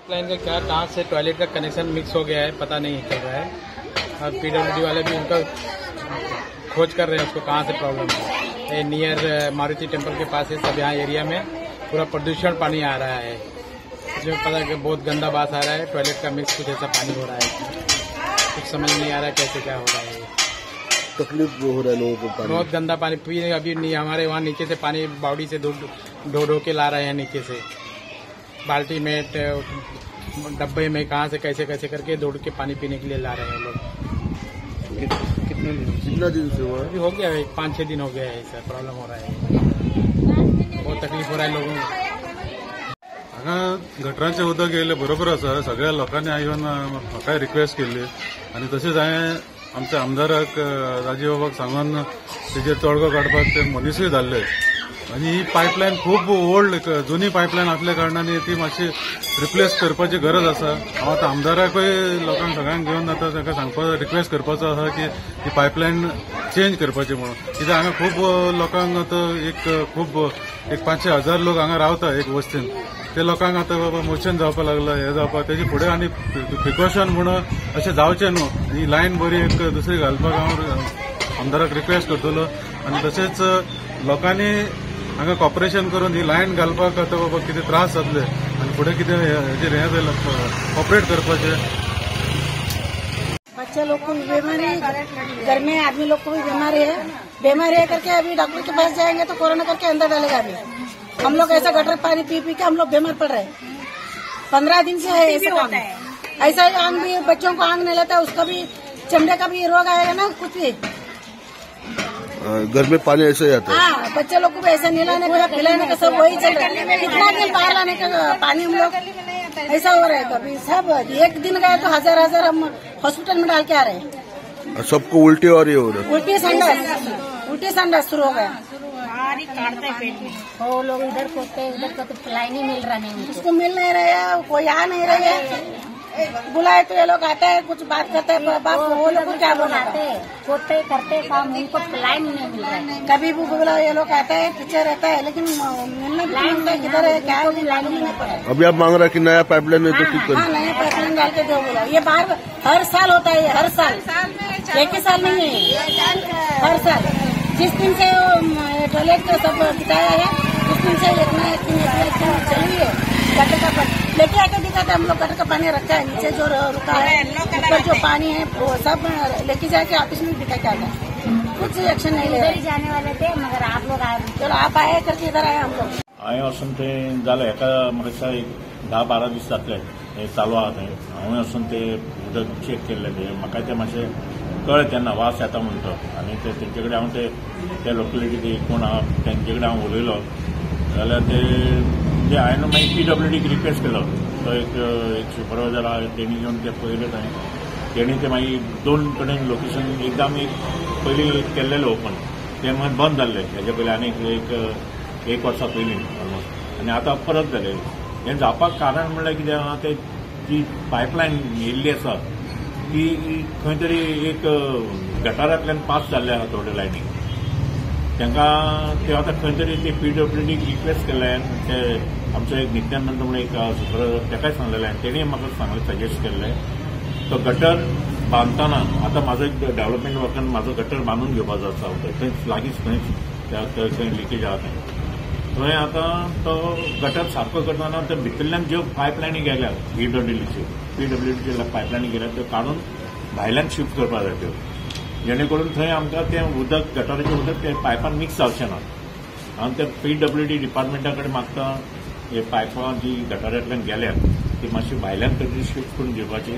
Line का क्या कहाँ से टॉयलेट का कनेक्शन मिक्स हो गया है पता नहीं चल रहा है, और पीडब्ल्यूडी वाले भी उनका खोज कर रहे हैं उसको कहाँ से प्रॉब्लम है। ये नियर मारुति टेम्पल के पास है, सब यहाँ एरिया में पूरा प्रदूषण पानी आ रहा है, इसमें पता कि बहुत गंदा बास आ रहा है, टॉयलेट का मिक्स कुछ ऐसा पानी हो रहा है, कुछ समझ नहीं आ रहा है कैसे क्या हो रहा है। तकलीफ हो रहा है लोगों को, पानी बहुत गंदा पानी पी रहे। अभी नहीं, हमारे वहाँ नीचे से पानी बावड़ी से ढो ढो के ला रहे हैं, नीचे से बाल्टी में डब्बे में कहाँ से कैसे कैसे करके दौड़ के पानी पीने के लिए ला रहे हैं लोग। कितना दिन से हुआ? अभी हो गया है 5-6 दिन हो गया है, ऐसा प्रॉब्लम हो रहा है, बहुत तकलीफ हो रहा है लोगों को। हांगा गटरांचें उदक येयलें बरोबर आसा, सगळ्या लोकांनी येवन म्हाकाय रिक्वेस्ट केल्ली आनी तशेंच हांवें आमच्या आमदाराक राजीव बाबाक सांगून तेजेर तोडगो काडपाक ते मनीसूय धाडले। आनी ही पायपलायन खूब ओल्ड जुनी पायपलायन आसल्या कारणान ती मातशी रिप्लेस करपाची गरज आसा। हांव आतां आमदाराकूय लोकांक सगळ्यांक घेवन आतां तांकां सांगपाक रिक्वेस्ट करपाचो आसा की ही पायपलायन चेंज करपाची म्हणून, कित्याक हांगा खूब लोकांक आतां एक खूब एक 5-6 हजार लोक हांगा रावता एक वस्तीन, ते लोकांक आतां बाबा मोशन जावपाक लागला, हें जावपाक तेजे फुडें आनी प्रिकॉशन म्हणून अशें जावचें न्हू, ही लायन बरी एक दुसरी घालपाक हांव आमदाराक रिक्वेस्ट करतलो। आनी तशेंच लोकांनी हांगा कॉपरेशन करून ही लायन घालपाक आतां बाबा कितें त्रास जातले आनी फुडें कितें हेजेर हें जालें कॉपरेट करपाचें। बच्चे लोग को भी बीमारी, घर में आदमी लोग को भी बीमारी है, बीमारी है करके अभी डॉक्टर के पास जाएंगे तो कोरोना करके अंदर डालेगा। अभी हम लोग ऐसा गटर पानी पी पी के हम लोग बीमार पड़ रहे हैं, 15 दिन से है ऐसा काम। ऐसा ही आंग भी बच्चों को आंग नहीं लेता, उसका भी चमड़े का भी रोग आएगा ना कुछ भी। घर में पानी ऐसे ही आता है? हाँ, बच्चे लोग को भी ऐसा नहलाने का पिलाने का सब वही चल रहा है, कितना दिन बाहर लाने का पानी हम लोग ऐसा हो रहा है। कभी सब एक दिन गए तो हजार हजार हम हॉस्पिटल में डाल के आ रहे हैं। सबको उल्टी और ये हो रहा है, उल्टी संडास शुरू हो गया। वो लोग इधर खोजते हैं उधर को, लाइन ही मिल रहा नहीं, उसको मिल नहीं रहा है, कोई आ नहीं रही है। बुलाए तो ये लोग आता है कुछ बात करते हैं, बाप वो लोग को क्या बोलाते हैं, खोजते करते काम, उनको लाइन नहीं मिल रहा है। कभी भी बुलाओ ये लोग आता है, पीछे रहता है, लेकिन मिलना मिलता है किधर है क्या है मालूम नहीं पड़ा। अभी आप मांग रहा है कि नया पाइपलाइन है तो ठीक कर? हाँ, नया पाइपलाइन डाल के दो बोला। ये बार हर साल होता है, हर साल, एक ही साल नहीं है, हर साल। जिस दिन से टॉयलेट का सब बिताया है उस दिन से इतना चली है गटर का पानी लेके आके दिखाता है। हम लोग गटर का पानी रखा है नीचे जो रुका है, ऊपर जो पानी है वो सब लेके जाके ऑफिस में दिखा के आता है, कुछ एक्शन नहीं ले रहे। जाने वाले थे मगर आप लोग आए, चलो आप आए करके इधर आए हम लोग। हांवें वचून तें जालें हेका म्हाका दिसता एक 10-12 दीस जातले हें चालू आहा तें। हांवें वचून तें उदक चॅक केल्लें, तें म्हाका तें मातशें कळ्ळें तेन्ना वास येता म्हणून तो, आनी ते तेंचे कडेन हांव ते लोकेलिटी कोण आहा तेंचे कडेन हांव उलयलो जाल्यार ते म्हणजे हांवें मागीर पीडब्ल्यूडीक रिक्वेस्ट केलो, तो एक सुपरवायजर आहा तेणी येवन ते पळयलें ताणें, तेणी ते मागीर 2 कडेन लोकेशन एकदम एक पयलीं केल्लेलें ओपन, तें मागीर बंद जाल्लें हेजे पयलीं आनी एक वर्सा पयलीं ऑलमोस्ट, आनी आतां परत जालें। हें जावपाक कारण म्हणल्यार कितें आहा ते जी पायपलायन येयल्ली आसा ती खंय तरी एक गटारांतल्यान पास जाल्ले आहा थोड्यो लायनी, तांकां ते आतां खंय तरी ते पीडब्ल्यूडीक रिक्वेस्ट केल्लें, ते आमचो एक नित्यानंद म्हणून एक सुपरवायजर ताकाय सांगलेलें, तेणें म्हाका सांगलें सजेस्ट केल्लें तो गटर बांदतना आतां म्हाजो एक डेव्हलपमेंट वर्कान म्हाजो गटर बांदून घेवपाचो आसा, थंय लागींच खंयच थंय लिकेज आहा थंय थंय आतां तो गटर सारको करतना ते भितरल्यान ज्यो पायपलायनी गेल्या पीडब्ल्यूडीच्यो पायपलायनी गेल्या त्यो काडून भायल्यान शिफ्ट करपाक जाय त्यो, जेणे करून थंय आमकां तें उदक गटराचें उदक ते पायपान मिक्स जावचें ना। हांव ते पीडब्ल्यूडी डिपार्टमेंटा कडेन मागता हे पायपां जी गटारांतल्यान गेल्या ती मातशी भायल्यान तरी शिफ्ट करून दिवपाची,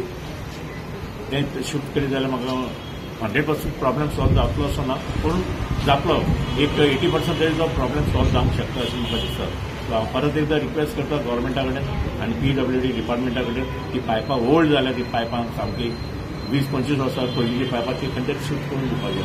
तें शिफ्ट करीत जाल्यार म्हाका 100% प्रॉब्लेम सॉल्व जातलो असो ना, पूण जातलो एक 80% तरी तो प्रॉब्लेम सॉल्व जावंक शकता अशें म्हाका दिसता। सो हांव परत एकदां रिक्वेस्ट करता गव्हर्मेंटा कडेन आनी पीडब्ल्यूडी डिपार्टमेंटा कडेन ती पायपां ओल्ड जाल्या ती पायपां सामकी 20-25 वर्सां पयलींची पायपां ती खंय तरी शिफ्ट करून दिवपाची।